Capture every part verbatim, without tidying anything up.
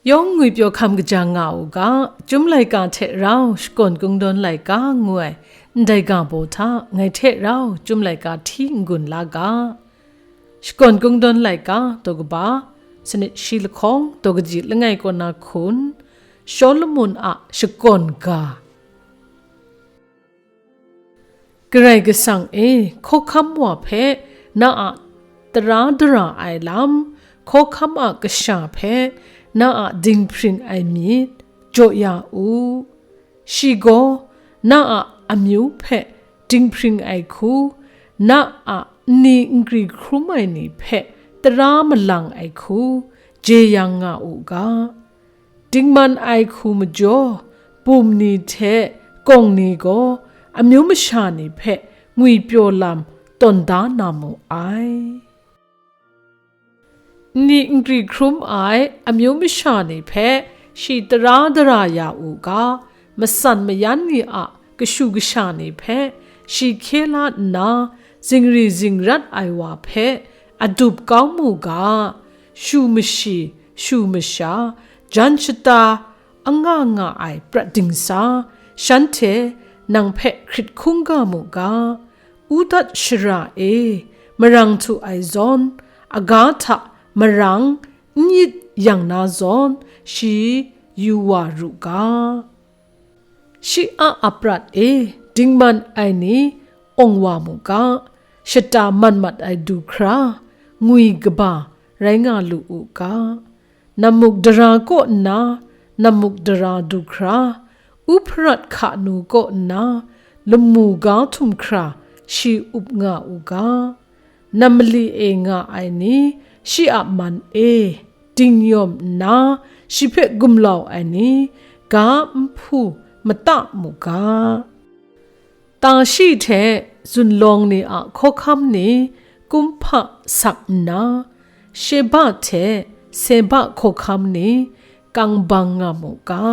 Yawng ngwipyaw hkam kaja nga u ga, Chyum laika hte rau shakawn kungdawn laika ngu ai ndai ga baw hta ngai hte rau Chyum laika hti n-gun la ga. Shakawn kungdawn laika daw kaba, sanit shi lahkawng, daw kaji langai kaw na hkun, Shawlumon a shakawn ga. Karai Kasang e, hkawhkam wa hpe na a tara dara ai lam, hkawhkam a kasha hpe na a dinghpring ai myit jaw ya u. Shi gaw na a amyu hpe dinghpring ai hku, na a nni nkri hkrum ai ni hpe tara malang ai hku, jeyang nga u ga. Dingman ai hku majaw, bum ni hte kawng ni gaw amyu masha ni hpe ngwipyaw lam tawn da na mu ai. Nni nkri hkrum ai amyu masha ni hpe shi tara dara ya u ga, matsan mayan ni a kashu kasha ni hpe shi hkye la nna, zingri zingrat ai wa hpe adup kau mu ga, shu mashi, shu masha, jan shata, anga nga ai prat dingsa, shanhte nang hpe hkrit hkungga mu ga, Udat shara e marang htu ai zawn, aga hta marang n yit yang na zawn, shi yu wa ru ga. Shi a aprat e dingman ai ni awng wa mu ga, shata man mat ai du hkra, ngwi kaba rai nga lu u ga. Namuk dara kaw nna namuk dara du hkra, Uphrat hka nu kaw nna lamu ga htum hkra shi up nga u ga. Nam mali e nga ai ni shi a man e dingyawm nna, shi hpe gumlau ai ni ga nhpu mata mu ga. Tashi hte zunlawng ni a hkawhkam ni kumhpa sak nna, Sheba hte Seba hkawhkam ni kang bang nga mu ga.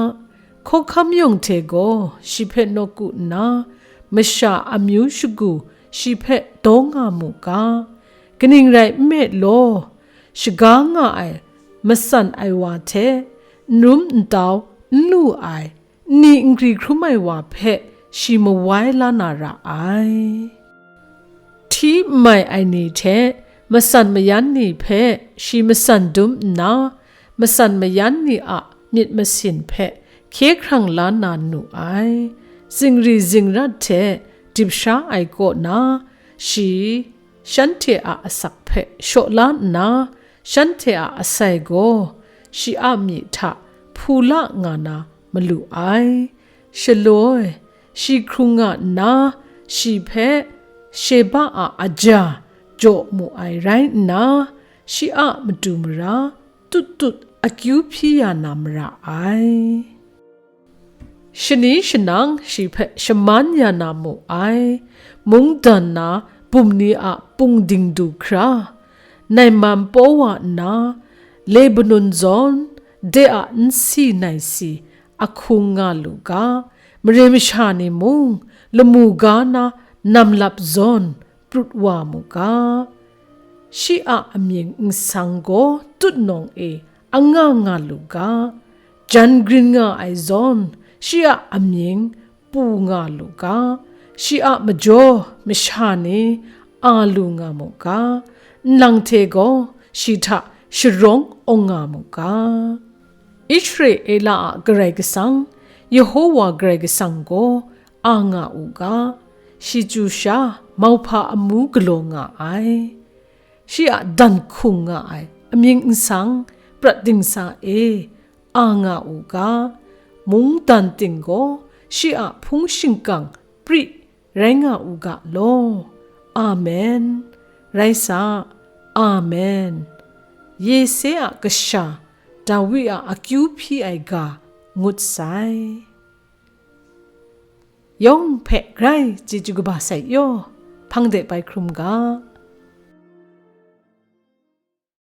Hkawhkam yawng hte gaw shi hpe nawku nna, masha amyu shagu shi hpe daw nga mu ga. Kaning rai nme law, shaga nga ai matsan ai wa hte n rum n tau n lu ai, nni nkri hkrum ai wa hpe shi mawai la na ra ai. Hti n mai ai ni hte matsan mayan ni hpe shi matsan dum nna, matsan mayan ni a myit masin hpe hkye hkrang la na nu ai. Zingri zingrat hte dip sha ai kaw na, shi shanhte a asak hpe shaw la nna, shanhte a asai gaw shi a myi hta hpu la nga na malu ai. Shaloi, shi hkrung nga nna, shi hpe Sheba a aja jaw mu ai rai nna, shi a matu mara tut tut akyu hpyi ya na mara ai. Shani shanang shi hpe shaman ya na mu ai, mungdan na bum ni a pungding du hkra, naiman paw wa nna, Lebanon zawn de a nsi naisi ahkung nga lu ga, mare masha ni mung lamu ga na namlap zawn prut wa mu ga. Shi a amying nsang gaw tutnawng e anga nga lu ga, jan grin nga ai zawn shi a amying pu nga lu ga, shi a majaw masha ni a lu nga mu ga, nlang hte gaw shi hta sharawng awng nga mu ga. Israela a Karai Kasang, Yehowa Karai Kasang gaw a nga u ga, shi chyu sha mauhpa amu galaw nga ai. Shi a dan hkung nga ai amying nsang prat dingsa e a nga u ga, mungdan ting gaw shi a hpung shingkang pri rai nga u ga law. Amen. Rai sa. Amen. Yese a kasha Dawi a akyu hpyi ai ga ngut sai. Yawng hpe grai chyeju kaba sai yaw, hpang de bai hkrum ga.